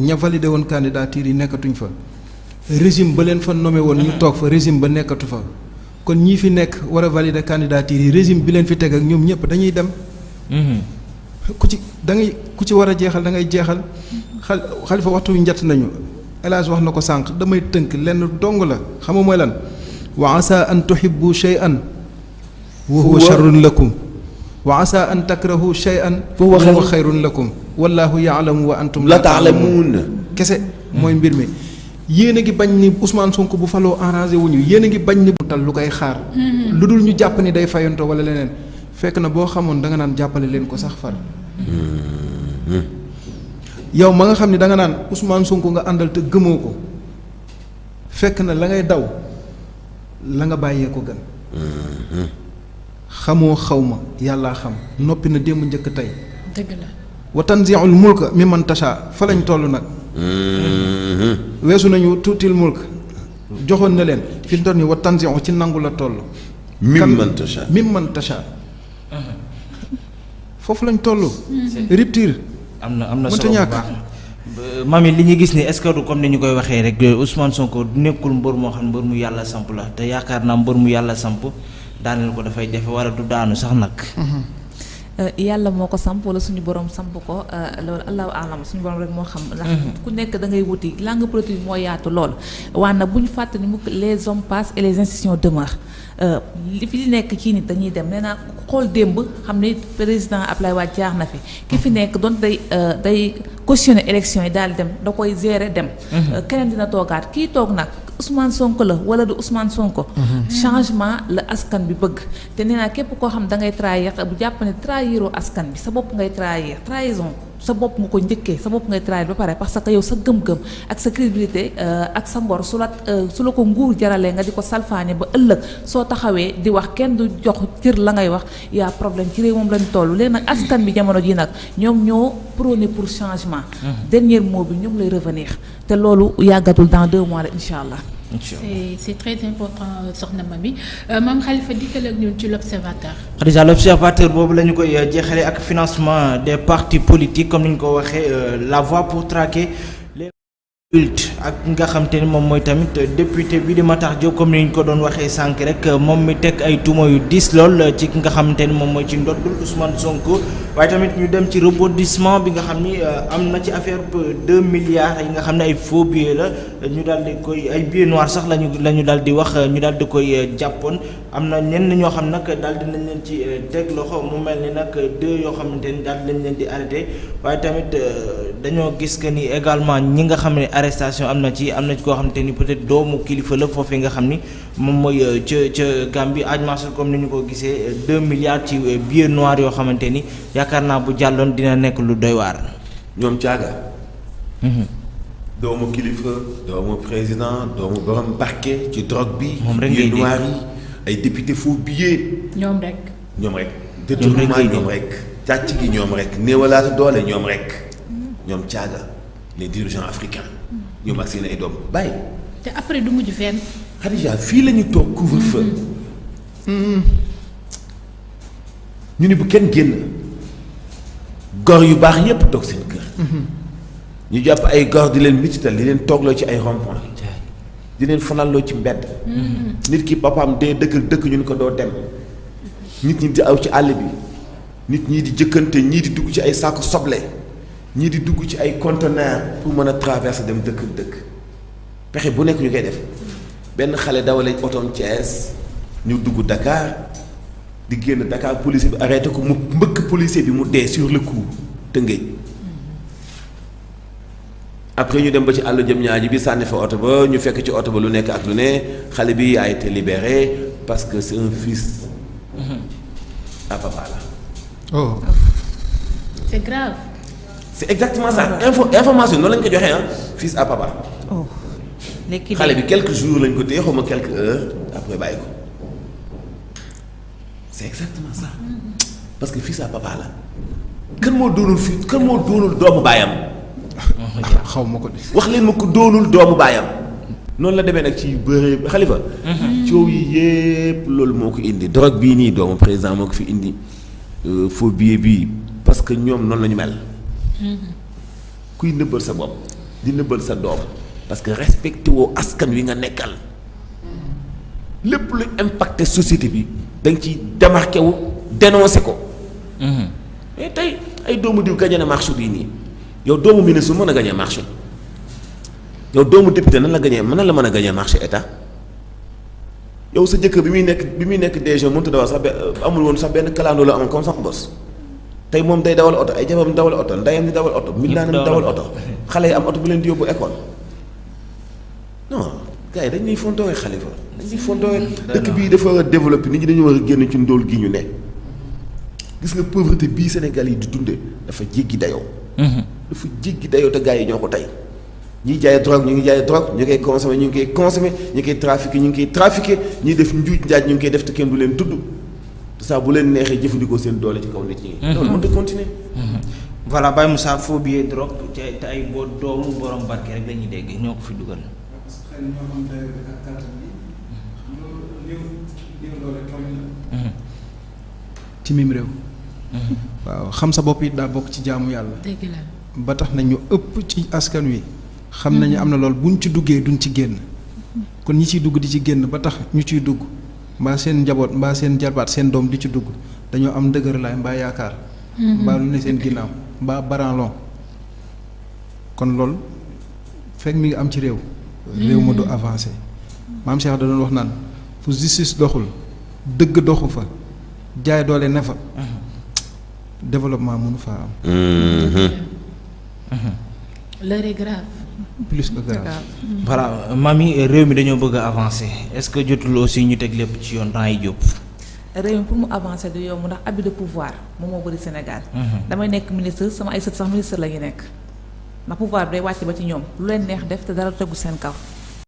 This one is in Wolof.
ña validé woon candidature yi nekkatuñ fa régime ba leen fa nommé woon ñu toog fa régime ba nekkatu fa kon ñii fi nekk war a valider candidature yi régime bi leen fi teg ak ñoom ñëpp dañuy dem ku ci war a jeexal da ngay jeexal Xalifa waxtu wi njëtt nañu El Hadj wax na ko sànq damay tënk lenn dong la xam nga mooy lan wa asa an tuhibbu shay'an wa huwa sharrun lakum wa asa an takrahu shay'an wa huwa xayrun lakum wallahu yaalamu wa antum la taalamuun kese mooy mbir mi yéen a ngi bañ ni Ousmane Sonko bu faloo arrangé wuñu yéen a ngi bañ ni tal lu koy xaar lu dul ñu jàpp ni day fayantoo wala leneen fekk na boo xamoon da nga naan jàppale leen ko sax far yow ma nga xam ne da nga naan Ousmane Sonko nga àndal te gëmoo ko fekk na la ngay daw la nga bàyyee ko gën xamoo xaw ma yàllaa xam noppi na démb njëkk tey dëgg la wa tanzi'ul mulka mimman tasha fa lañ toll nag weesu nañu tuutil mulk joxoon na leen fi mu toll nii wa tanzi'u ci nangu la toll mimman tasha foofu lañ toll rupture am na solo bu baax mami li ñu gis ni est-ce que du comme ni ñu koy waxee rek Ousmane Sonko nekkul mbër moo xam ne mbër mu yàlla samp la te yaakaar naa mbër mu yàlla samp daaneel ko dafay jafe wala du daanu sax nag yàlla moo ko samp wala suñu borom samp ko loolu allahu alam suñu borom rek moo xam ndax ku nekk da ngay wuti langue politique moo yaatu lool waaye nag bu ñu fàtte ni mu les hommes passent et les institutions demeurent li fi nekk ci nit dañuy dem nee naa xool démb xam ne président Ablaye Wade jaar na fi ki fi nekk doon day cautionner élection yi daal di dem da koy gérer dem keneen dina toogaat kii toog nag Ousmane Sonko la wala du Ousmane Sonko changement la askan bi bëgg te nee naa képp koo xam da ngay trahir bu jàpp ne trahiroo askan bi sa bopp ngay trahir trahison sa bopp nga ko njëkkee sa bopp ngay trahir ba pare parce que yow sa gëm-gëm ak sa crédibilité ak sa ngor su la ko nguur jaralee nga di ko salfaane ba ëllëg soo taxawee di wax kenn du jox cër la ngay wax yaa problème ci réew moom lañ toll léegi nag askan bi jamono ji nag ñoom ñoo prôné pour changement dernier mot bi ñoom lay revenir te loolu yàggatul dans 2 mois la incha allah c'est très important soxna Mamy Mame Khalifa dikkal ak ñun ci l'observateur. déjà l'observateur boobu la ñu koy jeexale ak financement des partis politiques comme ni ñu ko waxee la voie pour traquer les adultes ak nga xam te ni moom mooy tamit député bi di Matar Diop comme ni ñu ko doon waxee sànq rek moom mi teg ay tuuma yu diis lool ci ki nga xamante ni moom mooy ci ndoddul Ousmane Sonko waaye tamit ñu dem ci rebondissement bi nga xam ni am na ci affaire 2 milliards yi nga xam ne ay faux billets la ñu daal di koy ay billets noirs sax lañu daal di wax ñu daal di koy jàppoon am na ñenn ñoo xam nag daal di nañ leen ci teg loxo mu mel ni nag 2 yoo xamante ni daal di nañ leen di arrêté waaye tamit dañoo gis que ni également ñi nga xam ne arrestation am na ci koo xamante ni peut-être doomu kilifa la foofee nga xam ni moom mooy ca Gambie ajmasul comme ni ñu ko gisee 2 milliards ci billets noirs yoo xamante ni yaakaar naa bu jàlloon dina nekk lu doy waar. ñoom caaga. doomu kilifa doomu président doomu borom parquet ci drogue bi. moom rek ngay noir yi ay député faux billets. ñoom rek. détournement ñoom rek. càcc gi ñoom rek néewalaatu doole ñoom rek. ñoom caaga les dirigeants africains. ñoom ak seen ay doom bàyyi. te après du mujj fenn. Khadija fii la ñu toog couvre-feu. ñu ni bu kenn génn. gor yu baax yépp toog seen kër. ñu jàpp ay gor di leen mitital di leen toogloo ci ay rond-point di leen fanalloo ci mbedd. nit ki papaam dee dëkk ñu ni ko doo dem. nit ñi di aw ci àll bi nit ñii di jëkkante ñii di dugg ci ay saako soble ñii di dugg ci ay conteneur pour mën a traverser dem dëkk pexe bu nekk ñu koy def benn xale dawale otoom Thiès ñu dugg Dakar di génn Dakar policier bi arrêté ko mu mbëkk policier bi mu dee sur le coup Tëngéej après ñu dem ba ci àll jëm ñaaji bi sànni fa oto ba ñu fekk ci oto ba lu nekk ak lu ne xale bi a été libéré parce que c'est un fils à papa là. oh. c'est grave. c'est exactement ça information noonu lañ ko joxee fils à papa. oh léegi xale bi quelques jours lañ ko téye xaw ma quelques heures après bàyyi ko c'est exactement ça parce que fils à papa la kan moo doonul doomu baayam. xaw ma ko de. wax leen ma ko doonul doomu baayam. noonu la demee nag ci bëre Khalifa. coow yi yépp loolu moo ko indi drogue bii nii doomu président moo ko fi indi faux billet bii parce que ñoom noonu la ñu mel. kuy nëbbal sa bopp di nëbbal sa doom parce que respecté woo askan wi nga nekkal lépp lu impacté société bi da nga ci démarqué wu dénoncé ko. mais tey ay doomu diw gagné na marché bii nii yow doomu ministre mën a gagné marché yow doomu député nan la gagné mën na la mën a gagné marché état yow sa jëkkër bi muy nekk DG mënut a dawal sax amul woon sax benn kalandoo la amoon comme sax bos tey moom day dawal oto ay jabaram dawal oto ndeyam di dawal oto milaanam dawal oto xale yi am oto bu leen di yóbbu école non gars yi dañuy fontoowe Xalifa dañuy fontoowe dëkk bii dafa war a développé nit ñi dañu war a génn ci ndóol gi ñu ne gis nga pauvreté bii Sénégal yi di dundee dafa jéggi dayoo. dafa jéggi dayoo te gars yi ñoo ko tey ñiy jaay drogue ñu ngi jaay drogue ñu koy consommé ñu ngi koy consommé ñu koy trafiqué ñu ngi koy trafiqué ñiy def njuuj njaaj ñu ngi koy def te kenn du leen tudd te saa bu leen neexee jëfandikoo seen doole ci kaw nit ñi. loolu mënut a continuer. voilà Baye Moussa faux billet drogue te ay doomu borom barke rek la ñuy dégg ñoo ko fi dugal. ci mim réew. waaw xam sa bopp it daa bokk ci jaamu yàlla. dëgg la. ba tax na ñu ëpp ci askan wi. xam nañu am na loolu buñ ci duggee duñ ci génn. kon ñi ciy dugg di ci génn ba tax ñu ciy dugg mbaa seen njaboot mbaa seen jarbaat seen doom di ci dugg dañoo am dëgër laay mbaa yaakaar. mbaa lu ne seen ginnaaw mbaa baranlon kon loolu fekk mi ngi am ci réew. réew ma du avancé. maam Cheikh da doon wax naan fu justice doxul dëgg doxu fa jaay doole ne fa. développement mënu faa am. l'heure est grave. plus que grave. voilà mami réew mi dañoo bëgg a avancer est-ce que jotul aussi ñu teg lépp ci yoon temps yi jóg. réew mi pour mu avancer du yomb ndax abus de pouvoir moom moo bëri Sénégal. damay nekk ministre sama ay sët sax ministre la ñu nekk ndax pouvoir bi day wàcc ba ci ñoom lu leen neex def te dara tegu seen kaw.